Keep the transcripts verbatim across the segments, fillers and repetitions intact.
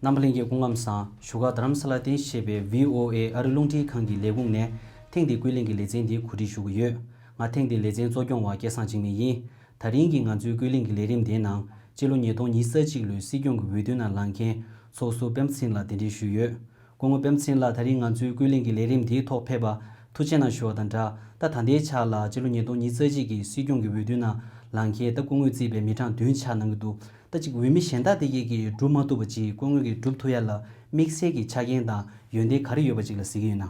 རྣམ་པ་ལྷན་རྒྱས་སྐུ་ཁམས་བཟང་། བཞུགས་སྒར་རྡ་རམ་ས་ལ་རྟེན་གཞི་བྱས་པའི་ཝི་ཨོ་ཨེ་ཨ་རི་རླུང་འཕྲིན་ཁང་གི་ལས་ཁུངས་ནས་ཐེངས་འདིའི་ཀུན་གླེང་གི་ལེ་ཚན་འདི་གོ་སྒྲིག་ཞུ་གི་ཡོད། ང་ཐེངས་འདིའི་ལེ་ཚན་གཙོ་སྐྱོང་བ་སྐལ་བཟང་འཇིགས་མེད་ཡིན། དེ་རིང་གི་ང་ཚོའི་ཀུན་གླེང་གི་ལས་རིམ་དེའི་ནང་སྤྱི་ལོ་ཉིས་སྟོང་ཉི་ཤུ་རྩ་གཅིག་ལོའི་སྲིད་སྐྱོང་གི་འོས་བསྡུ་ནང་ལངས་མཁན་ཚོགས་ཟུར་པད་མ་ཚེ་རིང་ལགས་གདན་འདྲེན་ཞུས་ཡོད། སྐུ་ངོ་པད་མ་ཚེ་རིང་ལགས་དེ་རིང་ང་ཚོའི་ཀུན་གླེང་གི་ལས་རིམ་འདིའི་ཐོག་ཕེབས་པར་ཐུགས་རྗེ་གནང་ཞུ་བ་དང་སྦྲགས། ད་ད་ལྟའི་ཆར་ལ་སྤྱི་ལོ་ཉིས་སྟོང་ཉི་ཤུ་རྩ་གཅིག་གི་སྲིད་སྐྱོང་གི་འོས་བསྡུ་ནང་ལངས་མཁན་ད་སྐུ་ངོས་གཙོས་པའི་མི་གྲངས་བདུན་ཆགས་གནང་གི་འདུག་ད་ཅིག་འོས་མི་གཞན་དག་དེ་གས་ཀྱིས་སྒྲུབ་མ་ཐུབ་པ་ཅིག་སྐུ་ངོས་ཀྱིས་སྒྲུབ་ཐུབ་ཡ་ལ་དམིགས་བསལ་གྱི་ཆ་རྐྱེན་དང་ཡོན་ཏན་ག་རེ་ཡོད་པ་ཅིག་ལ་གཟིགས་ཀྱི་ཡོད་ན།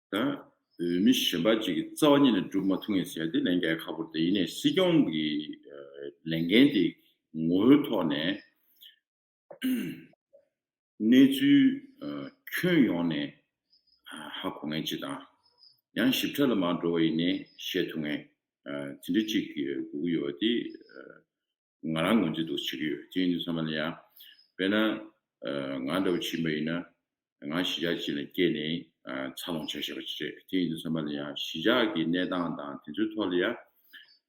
ད་འོས་མི་གཞན་པ་ཅིག་གིས་རྩ་བ་ཉིད་ནས་སྒྲུབ་མ་ཐུབ་མཁན་ཟེར་ཡ་དེ་ལན་རྒྱག་ཡ་ཁག་པོ་རེད། དེ་ཡིན་ནའི་སྲིད་སྐྱོང་གི་ལས་འགན་དེ་ངོ་བོའི་ཐོག་ནས་གནས་ཚུལ་ཁྱོན་ཡོངས་ནས་ཧ་གོ་མཁན་ཅིག་དང་། ཡང་ཞིབ་ཕྲ་ལ་མར་འགྲོ་བ་ཡིན་ནའི་ཤེས་ཐུབ་མཁན་དེ་འདྲ་ཅིག་དགོས་ཀྱི་ཡོད་པ་དེ་ང་རང་ངོས་འཛིན་འདུག་བྱེད་ཀྱི་ཡོད། དེ་ཡིན་དུས་ཙམ་པ་ལ་ཡང་། དཔེར་ན། ང་འདྲ་བོ་ཕྱིན་པ་ཡིན་ན། ང་གཞིས་ཆགས་ཅིག་ལ་སྐྱེས་ནས་འཚར་ལོངས་བྱས་བཞག་པ་ཅིག་རེད། དེ་ཡིན་དུས་ཙམ་པ་ལ་ཡང་གཞིས་ཆགས་ཀྱི་གནས་སྟངས་དང་དེ་ཚོའི་ཐོག་ལ་ཡང་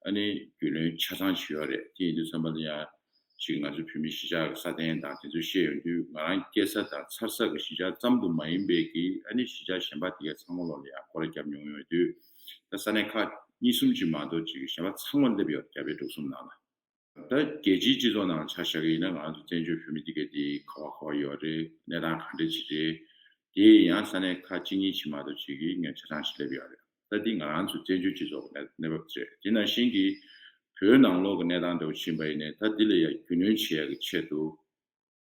ཨ་ནི་རྒྱུས་ལོན་ཆ་ཚང་ཞིག་ཡོད་རེད། དེ་ཡིན་དུས་ཙམ་པ་ལ་ཡང་ཅིག་ང་ཚོ་བོད་མི་གཞིས་ཆགས་ཀྱི་ས་གདན་དང་དེ་ཚོ་བཤད་ཡོང་དུས་ང་རང་སྐྱེས་ས་དང་འཚར་ས་གི་གཞིས་ཆགས་ཙམ་དུ་མ་ཡིན་པའི་གི་ཨ་ནི་གཞིས་ཆགས་གཞན་པ་དེ་གའི་ཚང་མ་ལོག་ལ་ཡང་སྐོར་ར་བརྒྱབ་མྱོང་ཡོད་དུས། ད་ས་གནས་ཁག་གཉིས་གསུམ་ཅིག་མ་གཏོགས་ཅིག་གཞན་པ་ཚང་མ་སླེབས་ཡོད། རྒྱ་བལ་འབྲུག་གསུམ་ནང་ལ། ད་རྒྱལ་སྤྱིའི་སྤྱི་ཚོགས་ནང་ཆ་བཞག་གི་ཡིན་ན་ང་ཚོ་བཙན་བྱོལ་བོད་མི་འདི་གས་འདི་ག་བ་ག་བ་ཡོད་རེད། གནས་སྟངས་ག་འདྲ་ཅིག་རེད། དེ་ཡང་ས་གནས་ཁག་གཅིག་གཉིས་ཅིག་མ་གཏོགས་ཅིག་གིས་ངས་ཆ་ཚང་ཞིག་སླེབས་ཡོད་རེད། ད་འདི་ང་རང་ཚོ་བཙན་བྱོལ་སྤྱི་ཚོགས་ཀྱི་གནས་བབ་རེད། དེ་ནང་བཞིན་གྱི་བོད་ནང་ལོགས་ཀྱི་གནས་སྟངས་འདྲ་བོ་ཕྱིན་པ་ཡིན་ནའི་ད་འདི་ལ་ཡང་རྒྱུས་ལོན་བྱེད་ཡག་གི་ཆེད་དུ།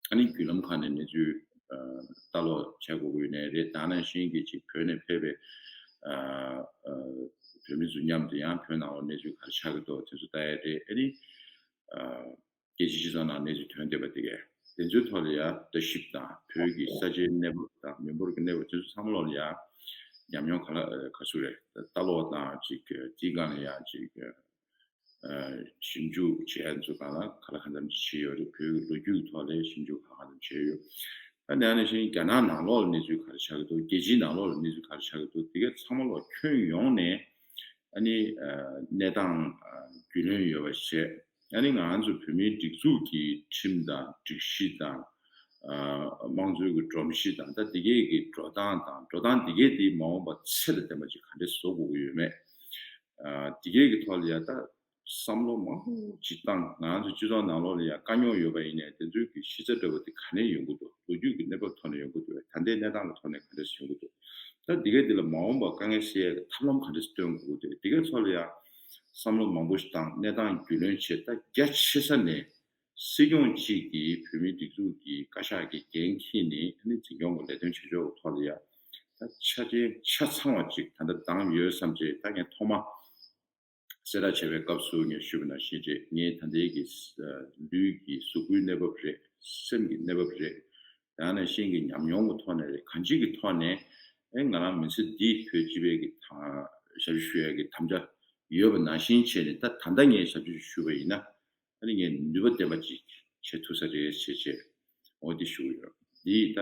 ཨ་ནི་བརྒྱུད་ལམ་ཁག་ནས་གནས་ཚུལ་ལྟ་ཀློག་བྱེད་དགོས་ཀྱི་ཡོད་ནའི་རེད། དེ་ནང་བཞིན་གྱི་ཅིག་བོད་ནས་ཕེབས་པའི་བོད་མི་ཚོ་མཉམ་དུ་ཡང་བོད་ནང་ལ་གནས་ཚུལ་ག་རེ་ཆགས་ཀྱི་འདུག་དེ་ཚོ་ལྟ་ཡ་རེད། ཨ་ནི་རྒྱལ་སྤྱིའི་སྤྱི་ཚོགས་ནང་གནས་ཚུལ་ཐོན་བསྡད་པ་དེ་གས་དེ་ཚོའི་ཐོག་ལ་ཡང་ལྟ་ཞིབ་དང་བོད་ཀྱི་ས་ཆའི་གནས་བབ་དང་མི་འབོར་གྱི་གནས་བབ་དེ་ཚོ་ཚང་མ་ལོག་ལ་ཡང་ཉམས་མྱོང་ག་ལ་ག་ཚོད་རེད། ལྟ་ཀློག་དང་ཅིག་དེའི་སྒང་ལ་ཡང་ཅིག་ཞིབ་འཇུག་བྱེད་ཡ་ཚོ་གང་ལ་ག་ལ་གང་འཚམ་བྱས་ཡོད་རེད། བོད་ཀྱི་ལོ་རྒྱུས་ཀྱི་ཐོག་ལ་ཞིབ་འཇུག་ག་ལ་གང་འཚམ་བྱས་ཡོད། ད་ནང་ནས་བཞིན་རྒྱ་ནག་ནང་ལོགས་ལ་གནས་ཚུལ་ག་རེ་ཆགས་ཀྱི་འདུག་རྒྱལ་སྤྱིའི་ནང་ལོགས་ལ་གནས་ཚུལ་ག་རེ་ཆགས་ཀྱི་འདུག་དེ་ག་ཚང་མ་ལོག་ཁྱོན་ཡོངས་ནས་ཨ་ནི་གནས་སྟངས་རྒྱུས་ལོན་ཡོད་པ་བྱས། ཨ་ནི་ང་ཚོ་བོད་མིའི་སྒྲིག་འཛུགས་ཀྱི་ཁྲིམས་དང་སྒྲིག་གཞི་དང་དམངས་གཙོའི་གི་སྒྲོམ་གཞི་དང་ད་དེ་གའི་གི་འགྲོ་སྟངས་དང་འགྲོ་སྟངས་དེ་གའི་དེ་མ་འོངས་པ་ཚད་དང་ལྡན་པ་ཅིག་ག་འདྲས་བཟོ་དགོས་ཀྱི་ཡོད་མེད། དེ་གའི་གི་ཐོག་ལ་ཡ་ད་བསམ་བློ་མང་པོ་ཅིག་བཏང་། ང་ཚོ་སྤྱི་ཚོགས་ནང་ལོགས་ལ་ཡ་དཀའ་རྙོག་ཡོད་པ་ཡིན་ནའི་དེ་ཚོའི་གི་གཞི་རྩ་འདྲ་བོ་དེ་ག་ནས་ཡོང་གི་འདུག་ལོ་རྒྱུས་ཀྱི་གནས་བབ་ཐོག་ནས་ཡོང་གི་འདུག་ད་ལྟའི་གནས་སྟངས་ལ་ཐོག་ནས་ག་འདྲས་ཡོང་གི་འདུག་ད་དེ་གའི་དེ་ལ་མ་འོངས་པ་དཀའ་ངལ་སེལ་ཡ་གི་ཐབས་ལམ་ག་འདྲས་སྟོན་དགོས་ཀྱི་འདུག་དེ་གའི་ཐོག་ལ་ཡ་བསམ་བློ་མང་པོ་ཞིག་བཏང་། གནས་སྟངས་རྒྱུས་ལོན་བྱས། ད་རྒྱ་ཆེ་ས་ནས་སྲིད་སྐྱོང་གཅིག་གིས་བོད་མིའི་སྒྲིག་འཛུགས་ཀྱི་བཀའ་ཤག་གི་འགན་འཁྱེར་ནས་ཨ་ནི་འཛིན་སྐྱོང་གི་ལས་དོན་བྱེད་ཕྱོགས་ཀྱི་ཐོག་ལ་ཡ་ད་ཆ་རྐྱེན་ཆ་ཚང་བ་ཅིག་ད་ལྟ་བདམས་ཡོད་བསམ་བྱས། ད་ངས་ཐོག་མ་གསལ་བསྒྲགས་བྱས་པའི་སྐབས་སུ་ངས་ཞུས་པ་ནང་བཞིན་བྱས། ངས་ད་ལྟའི་གི་ལུས་ཀྱི་གཟུགས་པོའི་གནས་བབ་རེད། སེམས་ཀྱི་གནས་བབ་རེད། ད་ནང་བཞིན་གྱི་ཉམས་མྱོང་གི་ཐོག་ནས་རེད། གང་ཅིའི་གི་ཐོག་ནས་ཨེ་ང་རང་མི་ཚེ་འདི་བོད་སྤྱི་པའི་གི་ད་ཞབས་ཞུ་ཞུ་ཡ་གི་དམ་བཅའ་ཡོད་པ་ནང་བཞིན་བྱས་ནས། ད་ད་ལྟ་ངས་ཞབས་ཕྱི་ཞུས་པ་ཡིན་ན་ཨ་ནི་ངས་ནུས་པ་ལྡན་པ་ཅིག་བྱེད་ཐུབ་ས་རེད་བྱས་བྱས། འོ་འདི་ཞུ་གི་ཡོད། འདི་ད་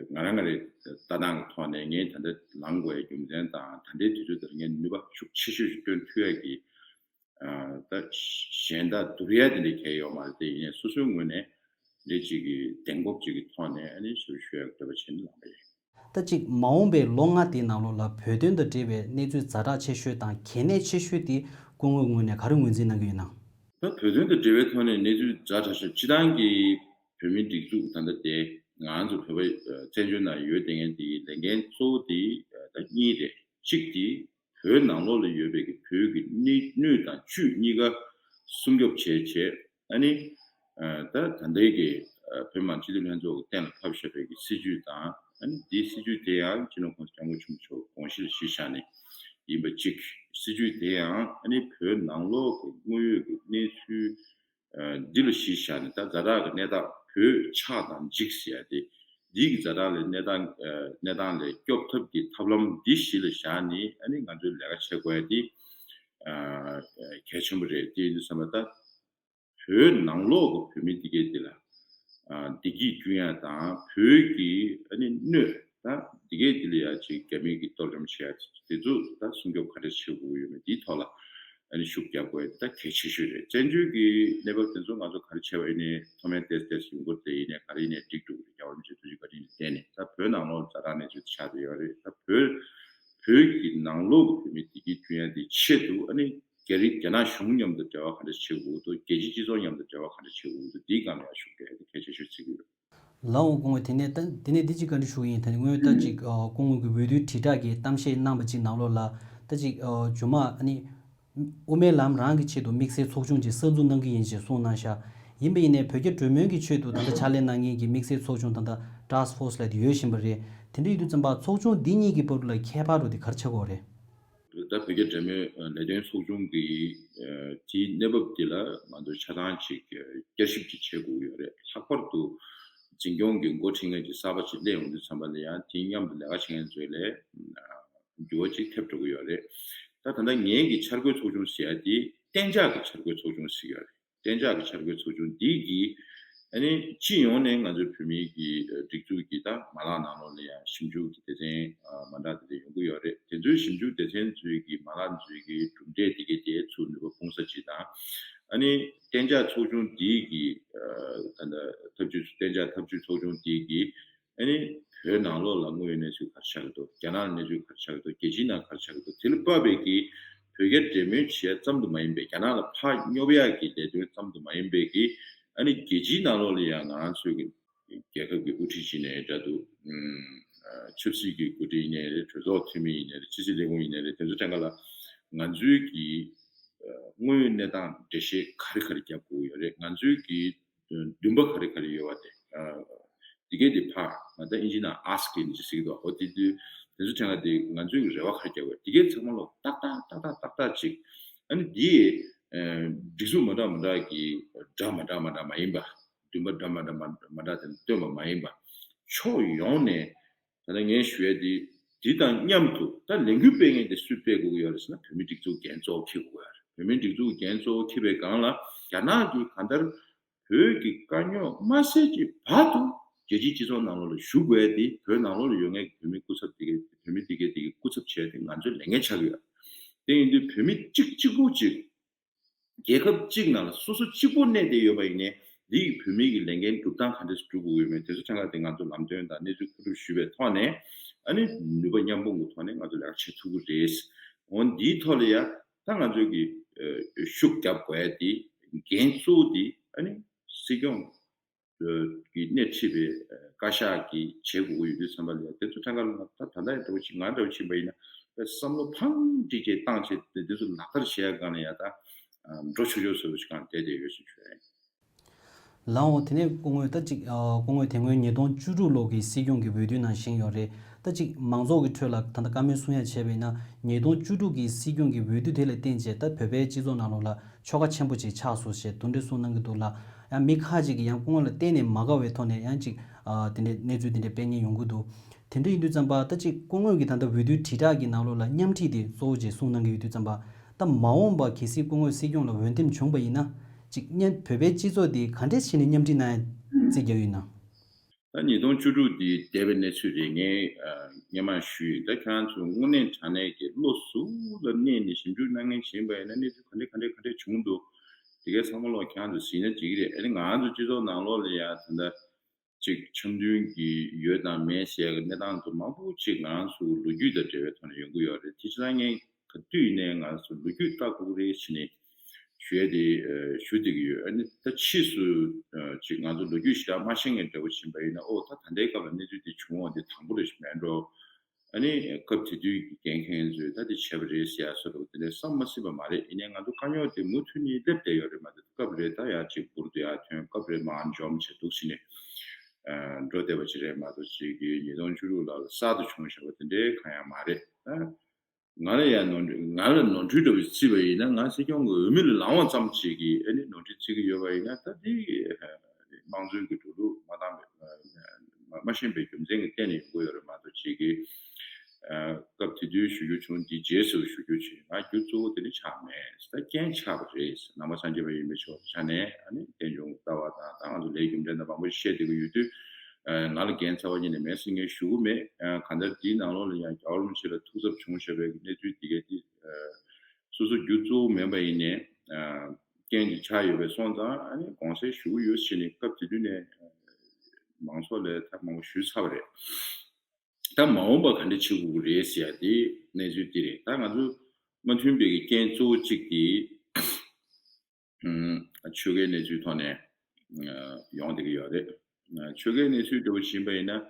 ང་རང་ང་རེ་ལྟ་སྟངས་ཀྱི་ཐོག་ནས་ངས་ད་ལྟ་ལངས་དགོས་ཡ་རྒྱུ་མཚན་དང་ད་ལྟའི་དུས་ཚོད་འདིར་ངས་ནུས་པ་ཤུགས་ཆེ་ཤོས་ཤིག་བཏོན་ཐུབ་ཡ་གི་ད་གཞན་དག་བསྡུར་ཡ་དེ་འདྲ་གལ་ཡོད་མ་རེད། དེ་ཡིན་ནའི་སོ་སོའི་ངོས་ནས་འདི་གཅིག་གི་གདེང་སྤོབས་གཅིག་གི་ཐོག་ནས་ཨ་ནི་ཞབས་ཞུ་ཞུ་ཡ་གི་འདོད་པ་བྱས་ནས་ལངས་པ་ཡིན། ད་ཅིག་མ་འོངས་པའི་ལོ་ལྔ་དེའི་ནང་ལོགས་ལ་བོད་དོན་དང་འབྲེལ་བའི་གནས་ཚུལ་ཛ་དྲག་ཆེ་ཤོས་དང་གལ་གནད་ཆེ་ཤོས་དེ་སྐུ་ངོའི་ངོས་ནས་ག་རེ་ངོས་འཛིན་གནང་གི་ཡོད་ན། ད་བོད་དོན་དང་འབྲེལ་བའི་ཐོག་ནས་གནས་ཚུལ་ཛ་དྲག་ཤོས་སྤྱི་བཏང་གི་བོད་མིའི་སྒྲིག་འཛུགས་ད་ལྟ་དེ་ང་ཚོ་བོད་པ་བཙན་བྱོལ་ནང་ཡོད་བསྡད་མཁན་དེའི་ལས་འགན་གཙོ་བོ་དེ་ད་གཉིས་རེད། གཅིག་དེ་བོད་ནང་ལོགས་ལ་ཡོད་པའི་གི་བོད་ཀྱི་སྣོད་སྣོད་དང་བཅུད་གཉིས་ཀ་སྲུང་སྐྱོབ་བྱས་བྱས། ཨ་ནི་ད་ད་ལྟའི་གི་བོད་མི་མང་སྤྱི་འཐུས་ལྷན་ཚོགས་ཀྱི་གཏན་ལ་ཕབ་བཞག་པའི་གི་སྲིད་ཇུས་དང་། ཨ་ནི་འདིའི་སྲིད་ཇུས་དེ་ཡང་སྤྱི་ནོར་༸གོང་ས་༸སྐྱབས་མགོན་ཆེན་པོ་མཆོག་དགོངས་གཞི་ལ་གཞི་བཞག་ནས་ཡིན་པ་གཅིག་སྲིད་ཇུས་དེ་ཡང་ཨ་ནི་བོད་ནང་ལོགས་ཀྱི་དངོས་ཡོད་ཀྱི་གནས་ཚུལ་འདི་ལ་གཞི་བཞག་ནས། ད་ཛ་དྲག་གི་གནས་སྟངས་བོད་ཆགས་དང་འཇིག་ཟེར་ཡ་དེ། འདི་གི་ཛ་དྲག་ལས་གནས་སྟངས་གནས་སྟངས་ལས་སྐྱོབ་ཐབས་ཀྱི་ཐབས་ལམ་འདི་གཞི་ལ་བཞག་ནས་ཨ་ནི་ང་ཚོས་ལས་ཀ་བྱེད་དགོས་ཡ་དེ་གལ་ཆེན་པོ་རེད། དེ་ཡིན་དུས་ཙམ་པ་ད་བོད་ནང་ལོགས་ཀྱི་བོད་མི་འདི་གས་འདི་ལ་བདེ་སྐྱིད་བསྐྲུན་ཡ་དང་། བོད་ཀྱི་ཨ་ནི་སྣོད་ད་འདི་གས་འདི་ལ་ཡ་ཅིག་རྒྱ་མི་གི་གཏོར་བཅོམ་བྱེད་ཡ་དེ་ཚོ་ད་སྲུང་སྐྱོབ་ག་འདྲས་བྱེད་དགོས་ཡོད་མེད་འདིའི་ཐོག་ལ། ཨ་ནི་ཤུགས་རྒྱབ་དགོས་ད་གལ་ཆེ་ཤོས་རེད། བཙན་བྱོལ་གྱི་གནས་བབ་དེ་ཚོ་ང་ཚོ་ག་རེ་བྱས་པ་ཡིན་ནའི་མཐོ་དམན་ཏོག་ཙམ་ཡོང་གི་རེད། ཡིན་ནའི་ག་རེ་ཡིན་ནའི་འགྲིག་འགྲོ་གི་རེད། རྒྱལ་བ་རིན་པོ་ཆེ་ཐུགས་རྗེ་བཀའ་དྲིན་གྱིས་བརྟེན་ནས། ད་བོད་ནང་ལོགས་ཛ་དྲག་གནས་ཚུལ་དེ་ཆགས་བསྡད་ཡོད་རེད། ད་བོད་བོད་ཀྱི་ནང་ལོགས་ཀྱི་བོད་མི་བདེ་སྐྱིད་བསྐྲུན་ཡ་དེ་ཆེད་དུ་ཨ་ནི་རྒྱ་རིགས་རྒྱ་ནག་གཞུང་མཉམ་དུ་འབྲེལ་བ་ག་འདྲ་བྱེད་དགོས་འདུག་རྒྱལ་སྤྱིའི་སྤྱི་ཚོགས་མཉམ་དུ་འབྲེལ་བ་ག་འདྲ་བྱེད་དགོས་འདུག་འདིའི་སྒང་ལ་ཡང་ཤུགས་རྒྱག་ཡ་དེ་གལ་ཆེ་ཤོས་བརྩི་གི་ཡོད། ལགས་འོང་སྐུ་ངོ། དེ་ནས་ད་དེ་ནས་འདི་གཅིག་བཀའ་འདྲི་ཞུ་གི་ཡིན། ད་ནི་སྔོན་ད་ཅིག་ཨ་སྐུ་ངོ་གི་འོས་བསྡུའི་དྲིལ་བསྒྲགས་ཀྱི་གཏམ་བཤད་གནང་བ་ཅིག་ནང་ལོགས་ལ་ད་ཅིག་ཨ་མཇུག་མ་ཨ་ནི་དབུ་མའི་ལམ་རང་གི་ཆེད་དུ་དམིགས་བསལ་ཚོགས་ཆུང་ཅིག་གསར་འཛུགས་གནང་གི་ཡིན་ཞེས་གསུངས་གནང་ཤག་ཡིན་པ་ཡིན་ནའི་བོད་རྒྱ་འབྲེལ་མོལ་གྱི་ཆེད་དུ་ད་ལྟ་ཕྱག་ལས་གནང་མཁན་གྱི་དམིགས་བསལ་ཚོགས་ཆུང་ད་ལྟ་ཊཱསྐ་ཕོར་སི་ལབ་དེ་ཡོད་བཞིན་པ་རེད། དེ་འདྲ་ཡིན་དུས་ཙམ་པ་ཚོགས་ཆུང་འདི་གཉིས་ཀྱི་བར་ལ་ཁྱད་པར་དེ་ག་རེ་ཆགས་ཀྱི་ཡོད་རེད། ད་བོད་རྒྱ་འབྲེལ་མོལ་ལས་དོན་ཚོགས་ཆུང་གི་དེའི་གནས་བབ་འདི་ལ་ང་ཚོ་ཆ་ཚང་ཅིག་བསྐྱར་ཞིབ་ཅིག་བྱེད་དགོས་ཀྱི་ཡོད་རེད། ལྷག་པར་དུ་འཛིན་སྐྱོང་གི་འགོ་ཁྲིད་མཁན་ཅིག་གསར་པ་ཅིག་སླེབས་ཡོང་དུས་ཙམ་པ་ལ་ཡང་དེའི་མཉམ་དུ་ལས་ཀ་བྱེད་མཁན་ཚོ་ལ་འགྱུར་བ་ཅིག་ཐེབས་འགྲོ་གི་ཡོད་རེད། ད་ད་ལྟ་ངེད་ཀྱི་འཆར་འགོད་ཚོགས་ཆུང་ཟེར་ཡ་དེ་གཏན་འཇགས་ཀྱི་འཆར་འགོད་ཚོགས་ཆུང་ཟེར་གྱི་ཡོད་རེད། གཏན་འཇགས་ཀྱི་འཆར་འགོད་ཚོགས་ཆུང་འདི་གིས་ཨ་ནི་སྤྱི་ཡོངས་ནས་ང་ཚོའི་བོད་མིའི་གི་སྒྲིག་འཛུགས་ཀྱི་ད་མ་ལག་ནང་ལོགས་ལ་ཡང་ཞིབ་འཇུག་གི་སྡེ་ཚན་མ་འདྲ་དེ་འདྲ་ཡོང་གི་ཡོད་རེད། དེ་ཚོའི་ཞིབ་འཇུག་སྡེ་ཚན་ཚོའི་གི་མ་ལག་ཚོའི་གི་གྲུབ་འབྲས་དེ་གའི་དེ་ཚུར་ནུས་པ་སྤུངས་ས་ཅིག་དང་། ཨ་ནི་གཏན་འཇགས་ཚོགས་ཆུང་འདི་གི་ད་ལྟ་ཐབས་ཇུས་གཏན་འཇགས་ཐབས་ཇུས་ཚོགས་ཆུང་འདི་གི་ཨ་ནི་བོད་ནང་ལོགས་ལ་དངོས་ཡོད་གནས་ཚུལ་ག་རེ་ཆགས་ཀྱི་འདུག་རྒྱ་ནག་ལ་གནས་ཚུལ་ག་རེ་ཆགས་ཀྱི་འདུག་རྒྱལ་སྤྱིའི་ནང་ག་རེ་ཆགས་ཀྱི་འདུག་དེ་ལ་དཔག་པའི་གི་བོད་རྒྱ་འབྲེལ་མོལ་བྱེད་ཡ་ཙམ་དུ་མ་ཡིན་པའི་རྒྱ་ནག་ལ་ཕར་སྙོབ་ཡ་གི་ལས་དོན་ཙམ་དུ་མ་ཡིན་པའི་གི་ཨ་ནི་རྒྱལ་སྤྱིའི་ནང་ལོགས་ལ་ཡང་ང་རང་ཚོའི་གི་རྒྱལ་ཁབ་ཀྱི་དབུ་ཁྲིད་ཅིག་ནས་འདྲ་འདུག་ཨུམ། ཨ་ཆབ་སྲིད་ཀྱི་འགོ་ཁྲིད་ཡིན་ནའི་རེད། གྲོས་ཚོགས་འཐུས་མི་ཡིན་ནའི་རེད། ཕྱི་སྲིད་ལས་ཁུངས་ཡིན་ནའི་རེད། དེ་ཚོ་ཐད་ཀ་ལ་ང་ཚོའི་གི་ཨ་དངོས་ཡོད་གནས་སྟངས་འགྲེལ་བཤད་ག་རེ་ག་རེ་རྒྱབ་དགོས་ཡོད་རེད། ང་ཚོའི་གི་འདུན་པ་ག་རེ་ག་རེ་ཡོད་པ་དེ། ཨ་དེ་གས་དེ་ཕར་ང་ད་ཨིན་ཇི་ནང་ཨ་སི་ཀི་ནི་ཅི་ཟེར་གི་འདུག་འོ་དེ་དུས་དེ་ཚོ་དྲན་ག་དེ་ང་ཚོའི་རེ་བ་ག་རེ་རྒྱག་དགོས་དེ་གས་ཚང་མ་ལོ་ཏག་ཏག་ཏག་ཏག་ཏག་ཏག་ཅིག་ཨ་ནི་དེ་ཨ་སྒྲིག་འཛུགས་མ་འདྲ་མ་འདྲ་གི་འདྲ་མ་འདྲ་མ་འདྲ་མ་ཡིན་པ། འདུན་པ་འདྲ་མ་འདྲ་མ་མ་འདྲ་དེ་བཏོན་པ་མ་ཡིན་པ། ཕྱོགས་ཡོངས་ནས་ད་ལྟ་ངས་ཞུ་ཡས་དེ་དེ་དང་མཉམ་དུ་ད་ལས་འགུལ་སྤེལ་མཁན་དེ་སུས་སྤེལ་དགོས་ཀྱི་ཡོད་རེད་ཟེར་ན་བོད་མིའི་སྒྲིག་འཛུགས་འགན་གཙོ་བོ་འཁྱེར་དགོས་ཀྱི་ཡོད་རེད། བོད་མིའི་སྒྲིག་འཛུགས་འགན་གཙོ་བོ་འཁྱེར་བའི་སྒང་ལ་རྒྱ་ནག་གིས་གང་ལྟར་བོད་ཀྱི་དཀའ་རྙོག་མ་སེལ་གྱི་བར་དུ་རྒྱལ་སྤྱིའི་སྤྱི་ཚོགས་ནང་ལོགས་ལ་ཞུགས་དགོས་ཡ་དེ་བོད་ནང་ལོགས་ལ་ཡོད་མཁན་གྱི་བོད་མི་སྐུ་ཚབ་དེ་གའི་བོད་མི་དེ་གའི་དེ་གའི་སྐུ་ཚབ་བྱས་ཏེ་ང་ཚོའི་ལས་འགན་ཆགས་ཀྱི་ཡོད། དེ་ཡིན་དུས་བོད་མི་གཅིག་གཅིག་པུ་གཅིག་རྒྱལ་ཁབ་གཅིག་ནང་ལ་སོ་སོ་གཅིག་པོ་གནས་བསྡད་ཡོད་པ་ཡིན་ནའི་འདི་ཡི་བོད་མི་གི་ལས་འགན་སྒྲུབ་སྟངས་ག་འདྲས་སྒྲུབ་དགོས་ཡོད་མེད་དེ་ཚོ་ཐད་ཀར་དེ་ང་ཚོ་ལམ་སྟོན་དང་གནས་ཚུལ་མཁོ་སྒྲུབ་ཞུས་པའི་ཐོག་ནས་ཨ་ནི་ནུས་པ་མཉམ་སྤུངས་ཀྱི་ཐོག་ནས་ང་ཚོ་ལས་ཀ་བྱེད་ཐུབ་ཀྱི་རེད། འོ་འདིའི་ཐོག་ལ་ཡ་ད་ང་ཚོ་གི་ཨ་ཤུགས་རྒྱབ་དགོས་ཡ་དེ་འགན་གཙོ་བོ་དེ་ཨ་ནི་སྲིད་སྐྱོང་གི་སྣེ་ཁྲིད་པའི་བཀའ་ཤག་གིས་བྱེད་དགོས་ཀྱི་ཡོད་དུས་ཙམ་པ་ལ་དེ་ཚོ་ཐད་ཀར་ལ་ད་ད་ལྟ་ཡང་འདྲ་བོ་ཅིག་ང་འདྲ་བོ་ཕྱིན་པ་ཡིན་ན་བསམ་བློ་ཕངས་ཀྱིས་ཀྱིས་བཏང་བྱས་ཏེ་དེ་ཚོ་ལག་བསྟར་བྱེད་ཡ་སྒང་ལ་ཡ་ད་འགྲོ་ཆོག་ཆོག་བཟོ་བ་ཞིག་གང་བསྡད་བསྡད་ཡོད་ཟེར་ཞུ་ཡ་ཡིན། ལགས་འོང་། དེ་ནས་སྐུ་ངོས་ད་ཅིག་ཨ་སྐུ་ངོས་དེ་སྔོན་ཉིས་སྟོང་བཅུ་དྲུག་ལོ་གི་སྲིད་སྐྱོང་གི་འོས་བསྡུ་ནང་བཞེངས་ཡོད་རེད། ད་ཅིག་མང་ཚོགས་ཀྱི་ཁྲོད་ལ་ད་ལྟ་བཀའ་མོལ་གསུང་ཡ་བྱས་པ་ཡིན་ན་ཉིས་སྟོང་བཅུ་དྲུག་གི་སྲིད་སྐྱོང་གི་འོས་བསྡུ་དེ་ལ་བརྟེན་བྱས་ད་བོད་པའི་སྤྱི་ཚོགས་ནང་ལོགས་ལ་ཆོ་ག་ཆེན་པོ་ཅིག་ཆགས་སོང་ཞེས་དེ་འདྲ་གསུངས་གནང་གི་འདུག་ལ། ཡང་མི་ཁག་ཅིག་གིས་ཡང་སྐུ་ངོ་ལ་གཏན་ནས་མ་དགའ་བའི་ཐོག་ནས་ཡང་ཅིག་ཨ་དེ་འདྲའི་གནས་ཚུལ་དེ་འདྲ་སྤེལ་མཁན་ཡོང་གི་འདུག་དེ་འདྲ་ཡིན་དུས་ཙམ་པ་ད་ཅིག་སྐུ་ངོ་གིས་ད་ལྟ་འོས་བསྡུའི་དྲིལ་བསྒྲགས་ཀྱི་ནང་ལོགས་ལ་མཉམ་ཁྲིད་དེ་གཙོ་བོ་ཅིག་གསུངས་གནང་གི་ཡོད་དུས་ཙམ་པ། ད་མ་འོངས་པ་གལ་སྲིད་སྐུ་ངོ་སྲིད་སྐྱོང་ལ་འོས་འདེམས་བྱུང་བ་ཡིན་ན་ཅིག་མཉམ་བོད་པའི་སྤྱི་ཚོགས་དེ་ག་འདྲས་བྱས་ནས་མཉམ་ཁྲིད་གནང་ཡ་རྩིས་རྒྱག་ཡོད་ན། ད་ཉིས་སྟོང་བཅུ་དྲུག་འདི་འདས་པའི་གནས་ཚུལ་རེད། ངས་ཨ་སྔོན་མ་ཞུས་ཡིན། ད་ཁྱེད་རང་ཚོ་དངོས་གནས་དྲང་གནས་ཀྱི་བློ་གཟུ་ལ་གནས་ནས་ཞིབ་འཇུག་གནང་མཁན་ཞིག་ཡིན་པ་ཡིན་ན་གནས་ཚུལ་ག་འདྲ་ག་འདྲ་ག་འདྲ་བྱུང་འདུག་དེ་གའི་ཚང་མ་ལོག་ཁྱེད་རང་ཚོ་གཟིགས་ན་འགྲིག་གི་རེད། ཨ་ནི་ང་རང་ཚོ་སྤྱི་ཚོགས་ནང་ལོགས་ལ་ཡང་ད་ལྟ་ཅིག་འཆམ་མཐུན་གྱི་ཡོད་དང་མེད་ཟེར་ཡ་གི་གནས་སྟངས་ཚོ་མང་པོ་ཅིག་ང་རང་ཚོ་ལོ་རྒྱུས་དང་འབྲེལ་བའི་ཐོག་ནས་ཡོང་གི་ཡོད་རེད། དེ་ཕྱི་ལ་ངས་ག་དུས་ཡིན་ནའི་ང་རང་ཚོ་ལོ་རྒྱུས་ལྟ་དགོས་ཀྱི་རེད་ཟེར་ནས་ཞུ་ཡ་དེ་ཨ་ཞུ་བསྡད་ཀྱི་ཡོད། ཨ་ནི་ད་ཕྱིས་སུ་ཨ་ཅིག་ང་ཚོ་ལོ་རྒྱུས་ཞེ་དྲག་མ་ཤེས་མཁན་འདྲ་བོ་ཕྱིན་པ་ཡིན་ན་ཨོ་ད་ད་ལྟའི་སྐབས་ལ་གནས་ཚུལ་དེ་བྱུང་བ་དེ་དང་པོ་རེད་ཞིག་མེད་འགྲོ། ཨ་ནི་སྐབས་དེ་དུས་ཀྱི་འགན་འཁྱེར་མཁན་ཚོས་ད་དེ་བྱས་པ་རེད་ཟེར་ཡ་བཟོ་འདྲ་བོ་དེ་འདྲ་བསམ་མ་སྲིད་པ་མ་རེད། ཡིན་ནའི་ང་ཚོ་དཀའ་རྙོག་དེ་མུ་མཐུད་ནས་སླེབས་བསྡད་ཡོད་རེད་མ་གཏོགས་སྐབས་རེ་ད་ཡར་ཅིག་འབུར་དུ་ཡར་ཐོན། སྐབས་རེ་མར་འཇོམས་བྱས་འདུག་ཕྱིན་ནས་ཨ་འགྲོ་བསྡད་པ་ཅིག་རེད་མ་གཏོགས་ཅིག་གི་ཉིས་སྟོང་བཅུ་དྲུག་ལ་གསར་དུ་བྱུང་བཞག་པ་དེ་འདྲའི་གང་ཡང་མ་རེད། ད་ང་ལ་ཡང་ནོར་འཁྲུལ་ང་ལ་ནོར་འཁྲུལ་འདྲ་བོ་བརྩིས་པ་ཡིན་ན་ང་སྲིད་སྐྱོང་གི་འོས་མི་ལ་ལངས་པ་ཙམ་ཅིག་གིས་ཨ་ནི་ནོར་འཁྲུལ་བརྩི་གི་ཡོད་པ་ཡིན་ན་ད་དེ་དམངས་གཙོའི་གི་འགྲོ་ལུགས་མ་འདང་བའི་མ་མ་ཤེས་པའི་རྒྱུ་མཚན་གྱི་སྟེང་ནས་ཡོང་གི་ཡོད་རེད་མ་གཏོགས་ཅིག་གིས་ཨ་སྐབས་དེ་དུས་ཞུ་རྒྱུ་བྱུང་། དེ་རྗེས་སུ་ཞུ་རྒྱུ་བྱུང་། ང་རྒྱུ་གཙོ་བོ་དེ་ནི་ཆགས་མེད། ད་རྐྱེན་ཆགས་པ་རེད། ནང་པ་སངས་རྒྱས་པ་ཡིན་པའི་ཆོས་ཆ་ནས་ཨ་ནི་རྟེན་འབྱུང་ལྟ་བ་དང་ད་ང་ཚོ་ལས་རྒྱུ་འབྲས་དང་མང་པོ་ཞིག་བཤད་བསྡད་ཀྱི་ཡོད་དུས་ཨ་ང་ལ་འགན་ཚ་བ་ཉིད་ནས་མེད་ཟེར་ངས་ཞུ་གི་མེད། ཨ་གང་ལྟར་དེའི་ནང་ལོགས་ལ་ཡང་རྒྱལ་བ་རིན་པོ་ཆེ་ལ་ཐུགས་འཚབ་བྱུང་བཞག་པའི་གནས་ཚུལ་དེ་གས་དེ་ཨ་ སོ་སོ་རྒྱུ་གཙོ་བོ་མིན་པ་ཡིན་ནའི་རྐྱེན་གྱིས་ཆགས་ཡོད་པའི་སོང་ཙང་ཨ་ནི་དགོངས་སེལ་ཞུ་གི་ཡོད་ཟེར་ནས་སྐབས་དེ་དུས་ནས་མང་ཚོགས་ལ་ཐག་མང་པོ་ཞུས་ཚར་བ་རེད། ད་མ་འོངས་པ་ག་འདྲ་བྱེད་དགོས་ཀྱི་རེད་ཟེར་ཡ་དེ་གནས་ཚུལ་འདི་རེད། ད་ང་ཚོ་མ་མཐུན་པའི་གི་རྐྱེན་གཙོ་བོ་གཅིག་དེ་ཆོལ་ཁའི་གནས་ཚུལ་ཐོག་ནས་ཡོང་བསྡད་ཀྱི་ཡོད་རེད། ཆོལ་ཁའི་གནས་ཚུལ་འདྲ་བོ་ཕྱིན་པ་ཡིན་ན་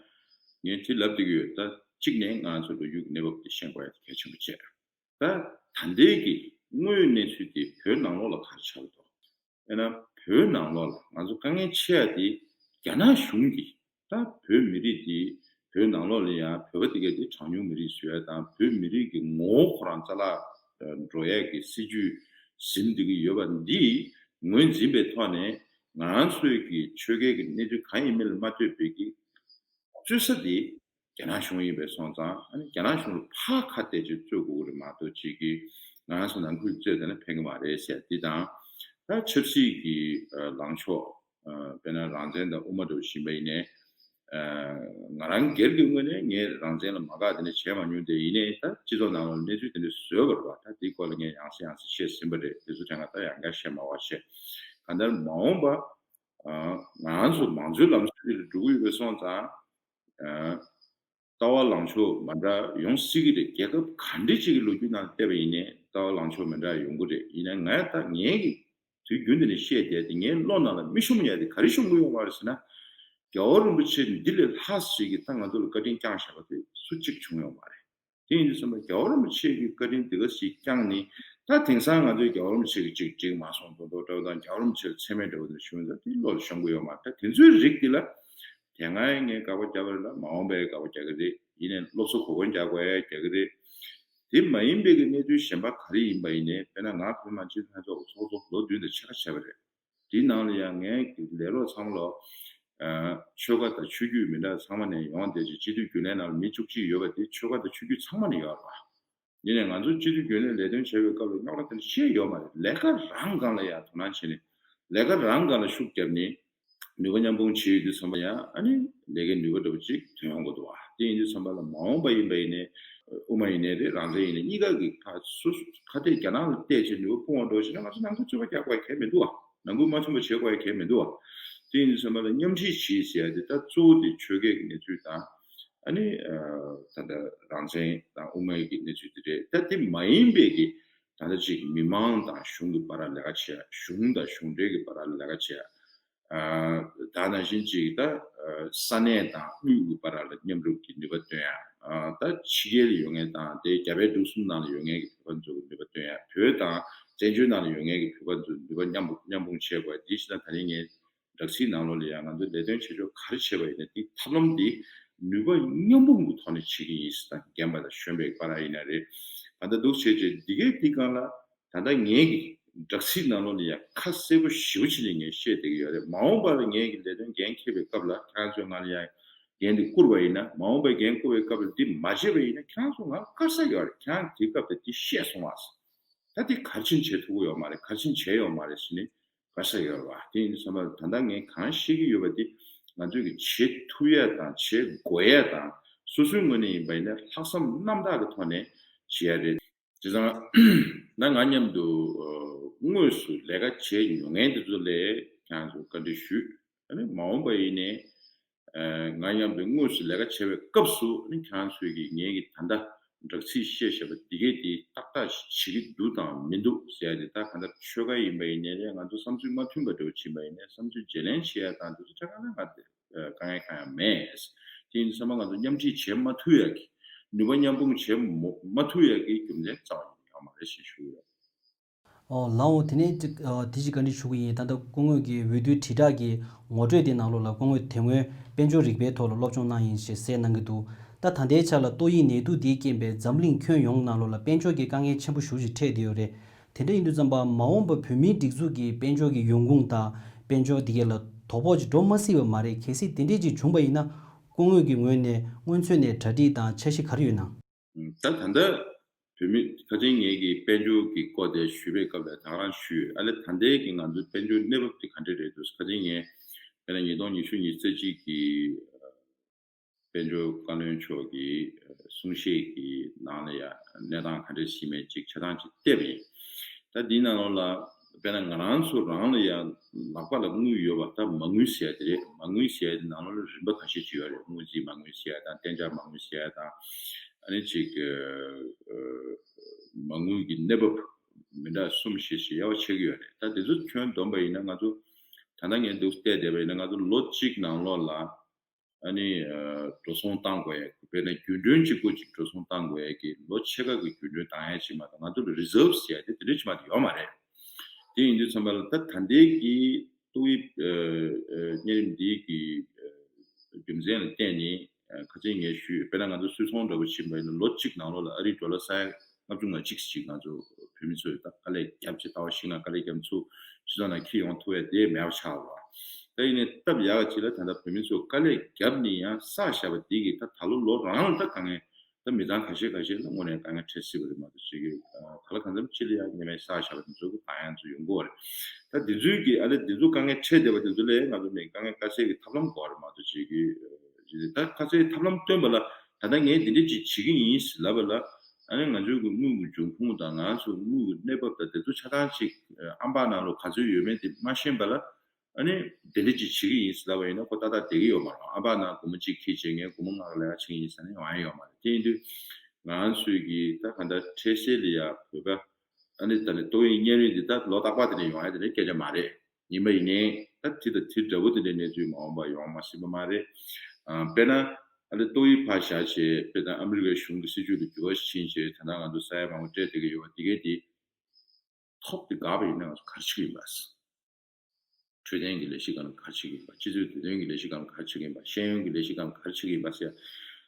ངས་དེ་ལབ་བསྡད་ཀྱི་ཡོད། ད་གཅིག་ནས་ང་ཚོ་ལོ་རྒྱུས་ཀྱི་གནས་བབ་དེ་ཤེས་དགོས་ཡ་དེ་གལ་ཆེན་པོ་བྱས། ད་ད་ལྟའི་གི་དངོས་ཡོད་གནས་ཚུལ་དེ་བོད་ནང་ལོགས་ལ་ག་རེ་ཆགས་འདུག་དཔེར་ན་བོད་ནང་ལོགས་ལ་ང་ཚོ་དཀའ་ངལ་ཆེ་ཡ་དེ་རྒྱ་ནག་གཞུང་གིས་ད་བོད་མི་རིགས་དེ་བོད་ནང་ལོགས་ལ་ཡང་བོད་པ་དེ་ག་དེ་གྲངས་ཉུང་མི་རིགས་བཟོ་ཡ་དང་བོད་མི་རིགས་ཀྱི་ངོ་བོ་ཁོ་རང་རྩ་བརླག་འགྲོ་ཡ་གི་སྲིད་ཇུས་ཟིན་བསྡད་ཀྱི་ཡོད་པ་འདི་ངོས་འཛིན་པའི་ཐོག་ནས་ང་ཚོས་ཀྱི་ཆོལ་ཁའི་གི་གནས་ཚུལ་གང་ཡིན་མིན་ལ་མ་ལྟོས་པའི་གི་རྩོད་ས་དེ་རྒྱ་ནག་གཞུང་ཡིན་པའི་སོང་ཙང་ཨ་ནི་རྒྱ་ནག་གཞུང་ལ་ཕར་ཁ་གཏད་ཅིག་རྩོད་དགོས་ཀྱི་རེད་མ་གཏོགས་ཅིག་གི་ང་རང་ཚོ་ནང་ཁུལ་རྩོད་བསྡད་ན་ཕན་གི་མ་རེད་ཟེར་འདི་དང་། ད་ཆབ་སྲིད་ཀྱི་ལངས་ཕྱོགས་དཔེར་ན་རང་བཙན་དང་དབུ་མ་འདྲ་བོ་ཕྱིན་པ་ཡིན་ནའི་ང་རང་སྒེར་གྱི་ངོས་ནས་ངས་རང་བཙན་ལ་མ་དགའ་དེ་འདྲ་བྱས་མ་མྱོང་དེ་ཡིན་ནའི་ད་སྤྱི་ཚོགས་ནང་ལ་གནས་ཚུལ་དེ་འདྲ་བཟོས་པ་རེད་བ། ད་དེའི་སྐོར་ལ་ངས་ཡང་སེ་ཡང་སེ་བཤད་ཟིན་པ་རེད། དེ་ཚོ་དྲན་ག་ད་ཡང་བསྐྱར་བཤད་མ་བ་བཤད། གང་ལྟར་མ་འོངས་པ་ང་རང་ཚོ་མང་གཙོའི་ལམ་སྲོལ་འདི་ལ་འགྲོ་གི་ཡོད་པའི་སོང་ཙང་། ལྟ་བ་ལངས་ཕྱོགས་མ་འདྲ་ཡོང་སྲིད་ཀྱི་རེད། རྒྱལ་ཁབ་ག་འདྲ་ཅིག་གི་ལོ་རྒྱུས་ནང་བལྟས་པ་ཡིན་ནའི་ལྟ་བ་ལངས་ཕྱོགས་མི་འདྲ་ཡོང་གི་རེད། ཡིན་ན་ང་ད་ངའི་གི་དུས་རྒྱུན་འདི་ནས་བཤད་བསྡད་དེ་ངའི་བློ་ནང་ལ་མི་ཤོང་ཡ་དེ་ག་རེ་ཤོང་གི་ཡོད་མ་རེད་ཟེར་ན། རྒྱལ་བ་རིན་པོ་ཆེ་འདི་ལས་ལྷག་ཞིག་གི་ད་ང་ཚོ་ལ་བཀའ་དྲིན་བསྐྱངས་བཞག་པ་དེ་སུ་གཅིག་བྱུང་ཡོད་མ་རེད། དེ་ཡིན་དུས་ཙམ་པ་རྒྱལ་བ་རིན་པོ་ཆེ་གི་བཀའ་དྲིན་འདི་ག་ཞིག་བསྐྱངས་ནི་ད་དེང་སང་ང་ཚོས་རྒྱལ་བ་རིན་པོ་ཆེ་གི་ཅིག་འགྲིག་མ་སོང་མདོག་མདོག་འདྲ་བོ་དང་རྒྱལ་བ་རིན་པོ་ཆེ་ལ་མཚན་སྨད་འདྲ་བོ་དེ་ཞུ་ཡོང་ཙང་དེ་བློ་ལ་ཤོང་གི་ཡོད་མ་རེད། ད་དེ་ཚོའི་རིགས་འདི་ལ་དེ་སྔ་ཡང་ངས་དགག་པ་བརྒྱབ་པ་རེད་ལ་མ་འོངས་པའི་དགག་པ་རྒྱག་གི་རེད། ཡིན་ནའི་སློབ་གསོ་གོ་སྐོན་རྒྱག་དགོས་ཡ་རྒྱག་གི་རེད། དེ་མ་ཡིན་པའི་གི་གནས་ཚུལ་གཞན་པ་ག་རེ་ཡིན་པ་ཡིན་ནའི་དཔེར་ན་ང་བོད་མི་མང་སྤྱི་འཐུས་ལྷན་ཚོགས་ཚོགས་གཙོ་ལོ་བདུན་དང་ཕྱེད་ཀ་བྱས་པ་རེད། དེའི་ནང་ལ་ཡང་ངའི་ལས་རོགས་ཚང་མ་ལ་ཆོལ་ཁ་དང་ཆོས་བརྒྱུད་མི་འདྲ་ཚང་མ་ནས་ཡོང་བསྡད་ཅིང་སྤྱི་འཐུས་རྒྱུན་ལས་ནང་ལ་མི་བཅུ་གཅིག་ཡོད་པ་དེ་ཆོལ་ཁ་དང་ཆོས་བརྒྱུད་ཚང་མ་ནས་ཡོད་རེད་པ། ཡིན་ནའི་ང་ཚོ་སྤྱི་འཐུས་རྒྱུན་ལས་ལས་དོན་བྱེད་པའི་སྐབས་ལ་རྙོག་དྲ་དེ་འདྲ་ཤེས་ཡོད་མ་རེད། ལས་ཀ་རང་སྒང་ལ་ཡང་དོ་སྣང་བྱས་ནས་ལས་ཀ་རང་སྒང་ལ་ཤུགས་བརྒྱབ་ནས་ནུས་པ་མཉམ་སྤུངས་བྱེད་ཡོད་དུས་ཙམ་པ་ཡང་ཨ་ནི་ལས་ཀའི་ནུས་པ་འདྲ་པོ་ཅིག་ཐོན་ཡོང་གི་འདུག་བ། དེ་ཡིན་དུས་ཙམ་པ་ལ་མ་འོངས་པ་ཡིན་པ་ཡིན་ནའི་དབུ་མ་ཡིན་ནའི་རེད་རང་བཙན་ཡིན་ནའི་གཉིས་ཀ་གི་ཁ་སོ་སོ་ཁ་གཏད་རྒྱ་ནག་ལ་གཏད་བྱས་ནུས་པ་སྤུངས་པ་འདྲ་བོ་བྱས་ན་ང་ཚོ་ནང་ཁུལ་རྩོད་པ་རྒྱག་དགོས་ཡ་གལ་མི་འདུག་བ། ནང་ཁུལ་མ་མཐུན་པ་བྱེད་དགོས་ཡ་གལ་མི་འདུག་བ། དེ་ཡིན་དུས་ཙམ་པ་ལ་མཉམ་ཁྲིད་བྱེད་ཟེར་ཡ་དེ་ད་གཙོ་བོ་དེ་ཆོལ་ཁའི་གི་གནས་ཚུལ་དང་། ཨ་ནི་ད་ལྟ་རང་བཙན་དང་དབུ་མའི་གི་གནས་ཚུལ་དེ་རེད། ད་དེ་མ་ཡིན་པའི་གི་ད་ལྟ་ཅིག་མི་མང་དང་གཞུང་གི་བར་ལ་ལས་ཀ་བྱེད་ཡ། གཞུང་དང་གཞུང་འབྲེལ་གྱི་བར་ལ་ལས་ཀ་བྱེད་ཡ། ད་ནང་བཞིན་ཅིག་ད་ས་གནས་དང་དབུས་ཀྱི་བར་ལ་མཉམ་རུབ་ཀྱི་ནུས་པ་བཏོན་ཡ། ད་ཕྱི་རྒྱལ་ལ་ཡོད་མཁན་དང་དེ་རྒྱ་བལ་འབྲུག་གསུམ་ནང་ལ་ཡོད་མཁན་གྱི་བོད་པ་ཚོ་གི་ནུས་པ་བཏོན་ཡ། བོད་དང་བཙན་བྱོལ་ནང་ལ་ཡོད་མཁན་གྱི་བོད་པ་ཚོ་ནུས་པ་མཉམ་པོ་མཉམ་སྤུངས་བྱེད་དགོས་ཡ། དེ་བྱས་ན་ད་རིང་ངས་སྦྲག་སྲིད་ནང་ལོགས་ལ་ཡང་ང་ཚོ་ལས་དོན་བྱེད་ཕྱོགས་ག་རེ་བྱས་པ་ཡིན་ན་དེའི་ཐབས་ལམ་འདི་ནུས་པ་མཉམ་སྤུངས་ཀྱི་ཐོག་ནས་བྱེད་ཀྱི་ཡིན་ཟེར། ད་རྒན་པ་དང་གཞོན་པའི་བར་ཡིན་ན་རེད། ད་ལྟ་འདུག་བྱས་རྗེས་འདི་གའི་འདི་སྒང་ལ་ད་ལྟ་ངས་ཀྱི་སྦྲག་སྲིད་ནང་ལོགས་ལ་ཡང་ཁ་གསལ་པོ་ཞེ་པོ་བྱས་ནས་ངས་བཤད་བསྡད་ཀྱི་ཡོད་རེད། མ་འོངས་པ་ལ་ངས་ཀྱི་ལས་དོན་འགན་འཁྱེར་བའི་སྐབས་ལ་ཁྱེད་རང་ཚོས་ང་ལ་ཡང་འགན་འདི་བསྐུར་བ་ཡིན་ན་མ་འོངས་པའི་འགན་བསྐུར་བའི་སྐབས་ལ་འདི་མ་བྱས་པ་ཡིན་ན་ཁྱེད་རང་ཚོ་ང་ལ་དཀར་ས་ཡོད་རེད། ཁྱེད་རང་དེའི་སྐབས་དེ་འདི་བཤད་སོང་བ་ཟེར། ད་འདི་གར་ཕྱིན་བྱེད་ཐུབ་ཀྱི་ཡོད་མ་རེད། གར་ཕྱིན་བྱས་ཡོད་མ་རེད་ཟེར་ནས། ག་ས་ཡོད་པ་དེ་ཡིན་དུས་ཙམ་པ་ད་ལྟ་ངས་གང་བཤད་ཀྱི་ཡོད་པ་དེ་ང་ཚོས་ཀྱི་བྱེད་ཐུབ་ཡ་དང་བྱེད་དགོས་ཡ་དང་སོ་སོའི་ངོས་ནས་ཡིན་པ་ཡིན་ན་ལྷག་བསམ་རྣམ་དག་གི་ཐོག་ནས་བྱེད་ཡ་རེད། བྱས་ཙང་ད་ང་མཉམ་དུ་དངོས་སུ་ལས་ཀ་བྱས་མྱོང་མཁན་དེ་ཚོ་ལ་ཁྱེད་རང་ཚོ་བཀའ་འདྲི་ཞུས། ཨ་ནི་མ་འོངས་པ་ཡིན་ནའི། ང་མཉམ་དུ་དངོས་སུ་ལས་ཀ་བྱེད་པའི་སྐབས་སུ་ནི་ཁྱེད་རང་ཚོས་ཀྱིས་ངེད་ཀྱི་ད་ལྟ་སྦྲག་ཚིག་བཤད་བཞག་པ་འདི་གས་དེ་ཏག་ཏག་བྱེད་ཀྱི་འདུག་དང་མི་འདུག་ཟེར་ཡ་དེ་ད་ག་འདྲ་ཆོལ་ཁ་ཡིན་པ་ཡིན་ནའི་ང་ཚོ་བསམ་ཚུལ་མ་མཐུན་པ་འདྲ་བོ་ཕྱིན་པ་ཡིན་ནའི་བསམ་ཚུལ་བརྗེ་ལེན་བྱེད་ཡ་དང་དེ་ཚོ་ཆ་ག་ན་ང་དེ་དཀའ་ངལ་གང་ཡང་མེད། དེ་ཡིན་དུས་ཙམ་པ་ང་ཚོ་མཉམ་ཁྲིད་བྱེད་མ་ཐུབ་ཡ་གི་ནུས་པ་མཉམ་སྤུངས་བྱེད་མ་ཐུབ་ཡ་གི་རྒྱུ་མཚན་རྩ་བ་ནས་ཡོད་མ་རེད་ཞེས་ཞུ་གི་ཡོད། ཨོ་ལགས་འོ། དེ་ནས་ཅིག་ཨ་དེ་ཅིག་བཀའ་འདྲི་ཞུ་གི་ཡིན། ད་ལྟ་སྐུ་ངོ་གིས་འོས་བསྡུའི་དྲིལ་བསྒྲགས་ཀྱི་ངོ་སྤྲོད་དེ་ནང་ལོགས་ལ་སྐུ་ངོས་དེ་སྔོན་དཔལ་འབྱོར་རིག་པའི་ཐོག་ལ་སློབ་སྦྱོང་གནང་ཡིན་ཞེས་གསལ་གནང་གི་འདུག་ད་ད་ལྟའི་ཆ་ལ་ཏོག་དབྱིབས་ནད་དུག་འདིའི་རྐྱེན་པས་འཛམ་གླིང་ཁྱོན་ཡོངས་ནང་ལོགས་ལ་དཔལ་འབྱོར་གྱི་དཀའ་ངལ་ཆེན་པོ་ཞེ་པོ་ཅིག་འཕྲད་བསྡད་ཡོད་རེད། དེ་འདྲ་ཡིན་དུས་ཙམ་པ་མ་འོངས་པ་བོད་མིའི་སྒྲིག་འཛུགས་ཀྱི་དཔལ་འབྱོར་གྱི་ཡོང་ཁུངས་དང་དཔལ་འབྱོར་འདི་གས་ལ་དོ་ཕོག་ཅིག་འགྲོ་མ་སྲིད་པ་མ་རེད། གལ་སྲིད་དེ་འདྲས་ཅིག་བྱུང་པ་ཡིན་ན་སྐུ་ངོས་ཀྱི་ངོས་ནས་སྔོན་ཚོད་ནས་གྲ་སྒྲིག་དང་འཆར་གཞི་ག་རེ་ཡོད་ན། ད་ད་ལྟ་བོད་མི་ཁ་ཆེན་ངེད་ཀྱིས་དཔལ་འབྱོར་གྱི་སྐོར་དེ་ཞུས་པའི་སྐབས་ལ་ད་ག་རང་ཞུས་ཡོད། ཨ་ལེ་ད་ལྟའི་གི་ང་ཚོའི་དཔལ་འབྱོར་གནས་བབ་དེ་ག་འདྲ་རེད་འདུག་ཁ་ཆེན་ངས་དཔེར་ན་ཉིས་སྟོང་ཉི་ཤུ་ཉི་ཤུ་རྩ་གཅིག་གི་དཔལ་འབྱོར་བཀའ་བློན་མཆོག་གི་གསུང་བཤད་ཀྱི་ནང་ལ་ཡང་གནས་སྟངས་ག་འདྲ་ཞིག་མེད་ཅིག་ཆ་ཚང་ཅིག་བལྟས་པ་ཡིན། ད་འདིའི་ནང་ལོགས་ལ་དཔེར་ན་ང་རང་ཚོ་རང་ལ་ཡང་ལག་པ་ལ་དངུལ་ཡོད་པ་ད་མ་དངུལ་ཟེར་ཡ་དེ་རེད། མ་དངུལ་ཟེར་ཡ་དེ་ནང་ལོགས་ལ་རིམ་པ་ཁ་ཤས་ཅིག་ཡོད་རེད། སྔོན་རྩིས་མ་དངུལ་ཟེར་ཡ་དང་གཏན་འཇགས་མ་དངུལ་ཟེར་ཡ་དང་། ཨ་ནི་ཅིག་ཨ་མ་དངུལ་གྱི་གནས་བབ་མི་འདྲ་གསུམ་བཞི་ཞིག་དབྱེ་བ་ཕྱེ་གི་ཡོད་རེད། ད་དེ་ཚོ་ཁྱོན་བསྡོམས་པ་ཡིན་ན་ང་ཚོ་ད་ལྟ་ངས་འདུག་བལྟས་བསྡད་པ་ཡིན་ན་ང་ཚོ་ལོ་གཅིག་ནང་ལོགས་ལ། ཨ་ནི་ཨ་འགྲོ་སོང་བཏང་དགོས་ཡ། དཔེར་ན་རྒྱུན་གྲོན་གཅིག་པོ་ཅིག་འགྲོ་སོང་བཏང་དགོས་ཡ་གི་ལོ་ཕྱེད་ཀ་གི་རྒྱུན་གྲོན་བཏང་ཡ་ཅིག་མ་གཏོགས་ང་ཚོ་ལ་རི་ཛརབ་ཟེར་ཡ་དེ་དེ་འདྲ་ཅིག་མ་གཏོགས་ཡོད་མ་རེད། དེ་ཡིན་དུས་ཙམ་པ་ལ་ད་ད་ལྟའི་གི་ཏོག་དབྱིབས་ཨ་ཨ་གཉན་རིམས་འདི་གི་ཨ་རྒྱུ་མཚན་ལ་བརྟེན་ནས་ཨ་ཁ་ཅིག་ངས་ཞུས། དཔེར་ན་ང་ཚོ་སུད་ཚོང་འདྲ་པོ་ཕྱིན་པ་ཡིན་ན་ལོ་གཅིག་ནང་ལོགས་ལ་ཨ་རིའི་ཌོ་ལར་ས་ཡ་ལྔ་བཅུ་ང་གཅིག་ཅིག་ང་ཚོ་བོད་མི་ཚོས་ད་དཀའ་ལས་བརྒྱབ་ཅིག་ལྟ་བ་ཞིག་ན་དཀའ་ལས་བརྒྱབ་ཚུར་སྤྱི་ཚོགས་ནང་འཁྱེར་ཡོང་ཐུབ་ཡ་དེ་མེད་པ་ཆགས་པ། ད་ཡིན་ནའི་སྟབས་ཡག་ཅིག་ལ་ད་ལྟ་བོད་མི་ཚོས་དཀའ་ལས་བརྒྱབ་ནས་ཡང་བསགས་བཞག་པ་འདི་གིས་ད་ད་ལོ་ལོ་རང་ལ་ད་དཀའ་ངལ་ད་མི་ཚང་ཁ་ཤས་ཁ་ཤས་ལ་དངོས་གནས་དཀའ་ངལ་འཕྲད་སྲིད་པ་རེད་མ་གཏོགས་ཅིག་གི་ད་ལ་གང་འཚམ་ཅིག་ལ་ཡང་ཉེས་མེད་བསགས་བཞག་པ་འདི་ཚོ་གི་ད་ཡང་ཚོ་ཡོང་གི་ཡོད་རེད། ད་འདི་ཚོའི་གི་ཨ་ལས་འདི་ཚོ་དཀའ་ངལ་འཕྲད་བསྡད་པ་འདི་ཚོ་ལ་ང་ཚོ་ནས་དཀའ་ངལ་དཀའ་སེལ་གི་ཐབས་ལམ་དགོས་རེད་མ་གཏོགས་ཅིག་གི་ད་དཀའ་སེལ་ཐབས་ལམ་སྟོན་པ་ལ་ད་ལྟ་ངས་འདི་འདྲ་ཅིག་བྱེད་ཀྱི་ཡིན་ཟེར་ལབ་པ་ལ། ཨ་ནི་ང་ཚོའི་གི་དངུལ་གྱི་འབྱུང་ཁུངས་དང་ང་ཚོ་དངུལ་གྱི་གནས་བབ་དང་དེ་ཚོ་ཆ་ཚང་ཅིག་ཨམ་པ་ནང་ལོགས་ག་ཚོད་ཡོད་མེད་དེ་མ་ཤེས་པ་ལ། ཨ་ནི་དེ་འདྲ་ཅིག་བྱེད་ཀྱི་ཡིན་ཟེར་ལབ་པ་ཡིན་ན་ཁོ་ཏག་ཏག་བསྡད་ཀྱི་ཡོད་མ་རེད། ཨམ་པ་ནང་སྒོར་མོ་གཅིག་འཁྱེར་བྱས་ངས་སྒོར་མོ་ལྔ་ལ་ཡ་ཕྱིན་ཡིན་ཟེར་ན་ཡོང་ཡ་ཡོད་མ་རེད། དེ་ཡིན་དུས་ང་ཚོས་གི་ད་ག་འདྲ་འཕྲལ་སེལ་ལ་ཡ་བོད་པ་ཨ་ནི་ད་ནི་ཏོག་དབྱིབས་གཉན་རིམས་འདི་ད་ལོ་རྟག་པ་དེ་ནས་ཡོང་ཡ་དེ་འདྲ་སྐད་ཆ་མ་རེད། ཡིན་པ་ཡིན་ནའི་ད་དེ་དང་དེ་འདྲ་བོ་དེ་འདྲའི་གནས་ཚུལ་མ་འོངས་པ་ཡོང་མ་སྲིད་པ་མ་རེད། ཨ་དཔེར་ན་ཨ་ནི་ཏོག་དབྱིབས་ཕར་བཞག་བྱས་དཔེར་ན་ཨ་མི་རི་ཀའི་གཞུང་གི་སྲིད་བྱུས་ལ་འགྱུར་བ་ཕྱིན་བྱས་ད་ལྟ་ང་ཚོ་ས་ཡ་མང་པོ་སྤྲད་བསྡད་ཀྱི་ཡོད་པ་དེ་གས་དེ། ཐོབ་དེ་དགའ་བ་ཡིན་ན་ང་ཚོ་ག་རེ་བྱེད་ཀྱི་ཡིན་པ། འཕྲོད་བསྟེན་གྱི་ལས་གཞི་སྒང་ལ་ག་རེ་བྱེད་ཀྱི་ཡིན་པ། སྤྱི་ཚོགས་འདུལ་སྟོན་གྱི་ལས་གཞི་སྒང་ལ་ག་རེ་བྱེད་ཀྱི་ཡིན་པ། ཤེས་ཡོན་གྱི་ལས་གཞི་སྒང་ལ་ག་རེ་བྱེད་ཀྱི་ཡིན་པ་ཟེར།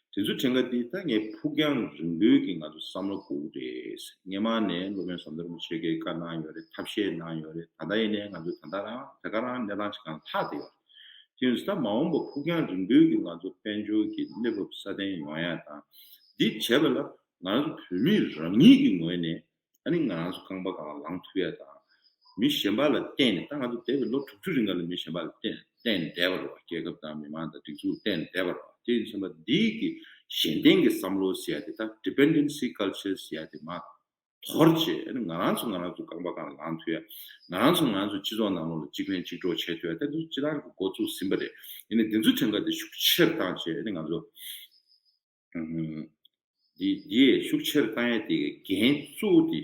དེ་ཚོ་དྲན་ག་དེ་ད་ངས་ཕུགས་རྒྱང་རིང་པོའི་གི་ང་ཚོ་བསམ་བློ་དགོས་ཀྱི་རེད། སྔས་མ་ནས་སློབ་དཔོན་ཟམ་གདོང་རིན་པོ་ཆེ་གིས་བཀའ་གནང་ཡོད་རེད། ཐབས་ཤེས་གནང་ཡོད་རེད། ད་ལྟ་ཡིན་ནའི་ང་ཚོ་ད་ལྟ་རང་དེ་ག་རང་གནས་སྟངས་ཅིག་སྒང་ལྷག་བསྡད་ཡོད་རེད། དེ་ཡིན་ཙང་ད་མ་འོངས་པ་ཕུགས་རྒྱང་རིང་པོའི་གི་ང་ཚོ་དཔལ་འབྱོར་གྱི་གནས་བབ་སྲ་བརྟན་ཡོང་ཡ་དང་། འདི་བྱས་པ་ལ་ང་ཚོ་བོད་མི་རང་ཉིད་ཀྱི་ངོས་ནས། ཨ་ནི་ང་རང་ཚོ་རྐང་པ་སྒང་ལ་ལངས་ཐུབ་ཡ་དང་། མི་གཞན་པ་ལ་བརྟེན་ནས་ད་ང་ཚོ་འདས་པའི་ལོ་དྲུག་ཅུ་རིང་ག་ལ་མི་གཞན་པ་ལ་བརྟེན་བརྟེན་ནས་བསྡད་པ་རེད་བ། རྒྱལ་ཁབ་དང་མི་མང་དང་སྒྲིག་འཛུགས་བརྟེན་ནས་བསྡད་པ་རེད་བ། དེ་ཡིན་ཙང་འདིའི་གི་གཞན་བརྟེན་གྱི་བསམ་བློ་ཟེར་ཡ་དེ་ད་dependency culture ཟེར་ཡ་དེ་མར་དོར་བྱས། ཨ་ནི་ང་རང་ཚོ་ང་རང་ཚོ་རྐང་པ་སྒང་ལ་ལངས་ཐུབ་ཡ། ང་རང་ཚོ་ང་རང་ཚོ་སྤྱི་ཚོགས་ནང་ལོགས་ལ་གཅིག་ཕན་གཅིག་གྲོགས་བྱེད་ཐུབ་ཡ་དེ་ཚོ་སྤྱིར་བཏང་གི་འགོ་བཙུགས་ཟིན་པ་རེད། ཡིན་ནའི་འདི་ཚོ་ཐད་ཀ་དེ་ཤུགས་ཆེར་བཏང་བྱས་ཨ་ནི་ང་ཚོ། འདི་འདི་ཡས་ཤུགས་ཆེར་བཏང་ཡས་དེ་གི་འགན་གཙོ་བོ་དེ་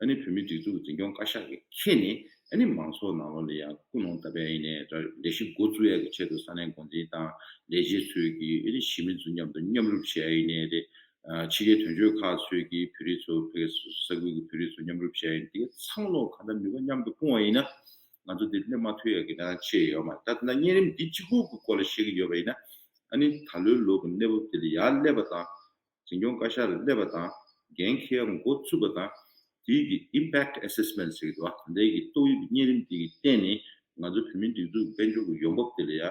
ཨ་ནི་བོད་མིའི་སྒྲིག་འཛུགས་ཀྱི་འཛིན་སྐྱོང་བཀའ་ཤག་གིས་འཁྱེར་ནས། ཨ་ནི་མང་ཚོགས་ནང་ལོགས་ལ་ཡང་སྐུལ་སློང་བཏབ་པ་ཡིན་ནའི་ར། ལས་གཞི་འགོ་བཙུགས་ཡས་ཀྱི་ཆེད་དུ་ས་གནས་འགོ་འཛིན་དང་ལས་བྱེད་ཚོས་ཀྱིས་ཨ་ནི་གཞིས་མི་ཚོ་མཉམ་དུ་མཉམ་རུབ་བྱས་ཡིན་ནའི་རེད། ཨ་ཕྱི་རྒྱལ་དོན་གཅོད་ཁག་ཚོས་ཀྱིས་བོད་རིགས་ཚོ་ཕ་གི་སོ་སོ་ས་ཁུལ་གྱི་བོད་རིགས་ཚོ་མཉམ་རུབ་བྱས་ཡིན། དེ་ག་ཚང་མ་གང་ལྟར་ནུས་པ་མཉམ་དུ་སྤུངས་པ་ཡིན་ན། ང་ཚོ་འདི་སླེབས་མ་ཐུབ་ཡ་གི་ནང་ཆེ་ཡོད་མ་རེད། ད་ད་ལྟ་གཉན་རིམས་འདི་གཅིག་པུ་གི་སྐོར་ལ་བཤད་ཀྱི་ཡོད་པ་ཡིན་ན། ཨ་ནི་ད་ལོའི་ལོ་གི་གནས་བབ་འདི་ལ་ཡར་སླེབས་པ་དང་། འཛིན་སྐྱོང་བཀའ་ཤག་ལ་སླེབས་པ་དང་། འགན་འཁྱེར་ཡ་འགོ་ཚུགས་པ་དང་། དེའི་གི་impact assessment ཟེར་གྱི་འདུག་བ། ད་ལྟའི་གི་ཏོག་དབྱིབས་གཉན་རིམས་འདི་གི་སྟེང་ནས་ང་ཚོ་བོད་མིའི་སྒྲིག་འཛུགས་དཔལ་འབྱོར་གྱི་ཡོང་འབབ་དེ་ལ་ཡ།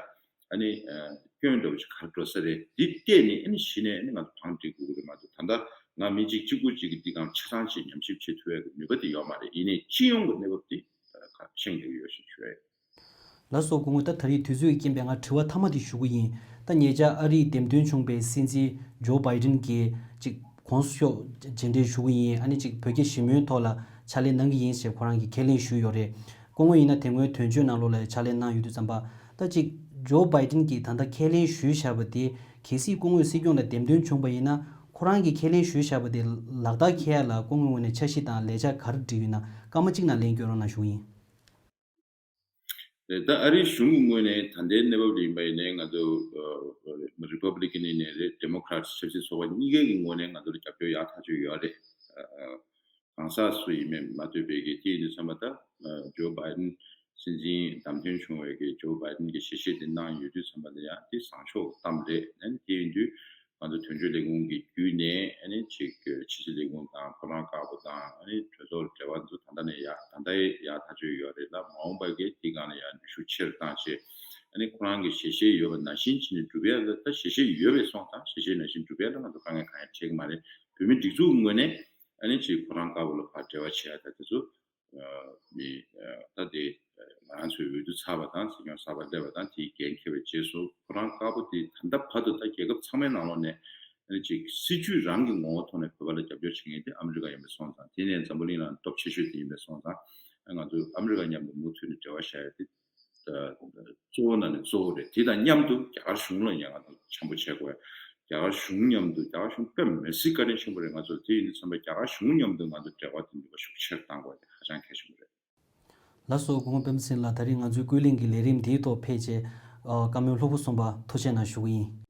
ཨ་ནི་ཨ་སྐྱོན་འདྲ་བོ་ཞིག་ག་རེ་འགྲོ་ས་རེད། འདི་བལྟས་ནས་ཨ་ནི་གཞི་ནས་ཨ་ནི་ང་ཚོ་བང་སྒྲིག་དགོས་ཀྱི་རེད་མ་གཏོགས། ད་ལྟ་ང་མི་གཅིག་གཅིག་པུ་གཅིག་གིས་འདི་སྒང་ཆ་ཚང་ཅིག་ཉམས་ཞིབ་བྱེད་ཐུབ་ཡ་གི་ནུས་པ་དེ་ཡོད་མ་རེད། ཡིན་ནའི་སྤྱི་ཡོངས་ཀྱི་གནས་བབ་དེ་ཁ་ཤས་ཤིག་ཡོད་ཞེས་ཞུ་ཡ་ཡིན། ལགས་སོ། སྐུ་ངོ། ད་ད་རེས་དུས་ཚོད་ཀྱི་རྐྱེན་པས་ང་དྲི་བ་མཐའ་མ་དེ་ཞུ་གི་ཡིན། ད་ཉེ་ཆར་ཨ་རིའི་འདེམས་ཐོན་བྱུང་བའི་སྲིད་འཛིན་ཇོ་བྷའི་ཌེན་གྱིས་ཅིག་གོང་ས་མཆོག་མཇལ་འཕྲད་ཞུ་གི་ཡིན། ཨ་ནི་ཅིག་བོད་རྒྱ་ཞི་མོལ་ཐོག་ལ་ཕྱག་ལས་གནང་གི་ཡིན་ཞེས་ཁོ་རང་གིས་ཁས་ལེན་ཞུས་ཡོད་རེད། སྐུ་ངོ་ཡིན་ན་དེ་སྔོན་དོན་གཅོད་ནང་ལོགས་ལ་ཕྱག་ལས་གནང་ཡོད་དུས་ཙམ་པ། ད་ཅིག་ཇོ་བྷའི་ཌེན་གྱིས་ད་ལྟ་ཁས་ལེན་ཞུས་བཞག་པ་དེ། གལ་སྲིད་སྐུ་ངོས་སྲིད་སྐྱོང་ལ་འདེམས་ཐོན་བྱུང་བ་ཡིན་ན། ཁོ་རང་གིས་ཁས་ལེན་ཞུས་བཞག་པ་དེ་ལག་བསྟར་འཁེལ་ཡ་ལ་སྐུ་ངོའི་ངོས་ནས་འཆར་གཞི་དང་ལས་འཆར་ག་རེ་བསྒྲིགས་ཡོད་ན་སྐར་མ་གཅིག་ནང་ལན་སྐྱོན་རོགས་གནང་ཞུ་གི་ཡིན། ད་ཨ་རིའི་གཞུང་གི་ངོས་ནས་ད་ལྟའི་གནས་བབ་ལ་ཡིན་པ་ཡིན་ནའི་ང་ཚོ་རི་པབ་ལི་ཀན་ཡིན་ནའི་རེད། ཌེ་མོ་ཀ་ར་ཊི་ཆབ་སྲིད་ཚོགས་པ་གཉིས་ཀའི་གི་ངོས་ནས་ང་ཚོར་རྒྱབ་སྐྱོར་ཡག་ཐག་ཆོད་ཡོད་རེད། གང་ཟག་སུ་ཡིན་མིན་མ་ལྟོས་པའི་གི་དེ་ཡིན་དུས་ཙམ་པ་ད་ཇོ་བྷའི་ཌེན་སྲིད་འཛིན་བདམས་ཐོན་བྱུང་བའི་གི་ཇོ་བྷའི་ཌེན་གྱི་ཞལ་བཞེས་དེ་གནང་ཡོད་དུས་ཙམ་པ་ལ་ཡང་དེ་བཟང་ཕྱོགས་གཏམ་རེད། ཨ་ནི་དེ་ཡིན་དུས་ང་ཚོ་དོན་གཅོད་ལས་ཁུངས་ཀྱི་བརྒྱུད་ནས་ཨ་ནི་ཅིག་ཕྱི་སྲིད་ལས་ཁུངས་དང་ཕོ་བྲང་དཀར་པོ་དང་ཨ་ནི་གྲོས་ཚོགས་ལ་འབྲེལ་བ་ཚོ་ད་ལྟ་ནས་ཡག་ད་ལྟ་ཡག་ཐག་ཆོད་ཡོད་རེད་ལ། མ་འོངས་པ་གི་དེ་སྒང་ལ་ཡང་ནུས་ཤུགས་ཆེ་རུ་བཏང་བྱས། ཨ་ནི་ཁོ་རང་གི་ཞལ་བཞེས་ཡོད་པ་ནང་བཞིན་བྱས་ནས་སྒྲུབ་ཡ་ལ། ད་ཞལ་བཞེས་ཡོད་པའི་སོང་ཙང་ཞལ་བཞེས་ནང་བཞིན་སྒྲུབ་ཡ་ལ་ང་ཚོ་དཀའ་ངལ་གང་ཡང་འཕྲད་ཀྱི་མ་རེད། བོད་མིའི་སྒྲིག་འཛུགས་ཀྱི་ངོས་ནས་ཨ་ནི་ཅིག་ཕོ་བྲང་དཀར་པོ་ལ་ཕར་འབྲེལ་བ་བྱེད་ཡ་ད་དེ་ཚོ་ཨ་མི་ཨ་ད་དེ་ང་རང་ཚོའི་འོས་བསྡུ་ཚར་བ་དང་སྲིད་སྐྱོང་གསར་པ་སླེབས་པ་དང་དེའི་འགན་འཁྱེར་བའི་རྗེས་སུ་ཕོ་བྲང་དཀར་པོ་དེ་ད་ལྟ་བར་དུ་ད་རྒྱལ་ཁབ་ཚང་མའི་ནང་ལོགས་ནས་ ཅིག་སྲིད་ཇུས་རང་གི་ངོ་བོ་ཐོག་ནས་བོད་པ་ལ་རྒྱབ་སྐྱོར་བྱེད་མཁན་དེ་ཨ་མི་རི་ཀ་ཡིན་པ་སོང་ཙང་། དེ་ནས་འཛམ་བུ་གླིང་ནང་སྟོབས་ཆེ་ཤོས་དེ་ཡིན་པ་སོང་ཙང་། ང་ཚོས་ཨ་མི་རི་ཀ་མཉམ་དུ་མུ་མཐུད་ནས་འབྲེལ་བ་བཞག་ཡ་དེ། གཙོ་བོ་ནང་ནས་གཙོ་བོ་རེད། དེ་དང་མཉམ་དུ་རྒྱ་གར་གཞུང་ལ་ཡང་ང་ཚོ་འཆམ་པོ་བྱེད་དགོས། རྒྱ་གར་གཞུང་མཉམ་དུ། རྒྱ་གར་གཞུང་དཔེ་མི་སྲིད་བཀའ་དྲིན་ཆེན་པོ་རེད། ང་ཚོ་དེ་ཡིན་དུས་ཙམ་པ་རྒྱ་གར་གཞུང་མཉམ་དུ་ང་ཚོ་འབྲེལ་བ་དེ་ནུས་པ་ཤུགས་ཆེར་གཏང་དགོས་དེ་ཧ་ཅང་གལ་ཆེན་པོ་རེད། ལགས་སོ། སྐུ་ངོ་སྤེན་པ་ཚེ་རིང་ལགས། ད་རེས་ང་ཚོའི་ཀུན་གླེང་གི་ལས་རིམ་འདིའི་ཐོག་ཕེབས་བྱས། ཨ། བཀའ་མོལ་ལྷུག་པོ་གསུངས་པ་ཐུགས་རྗེ་གནང་ཞུ་གི་ཡིན།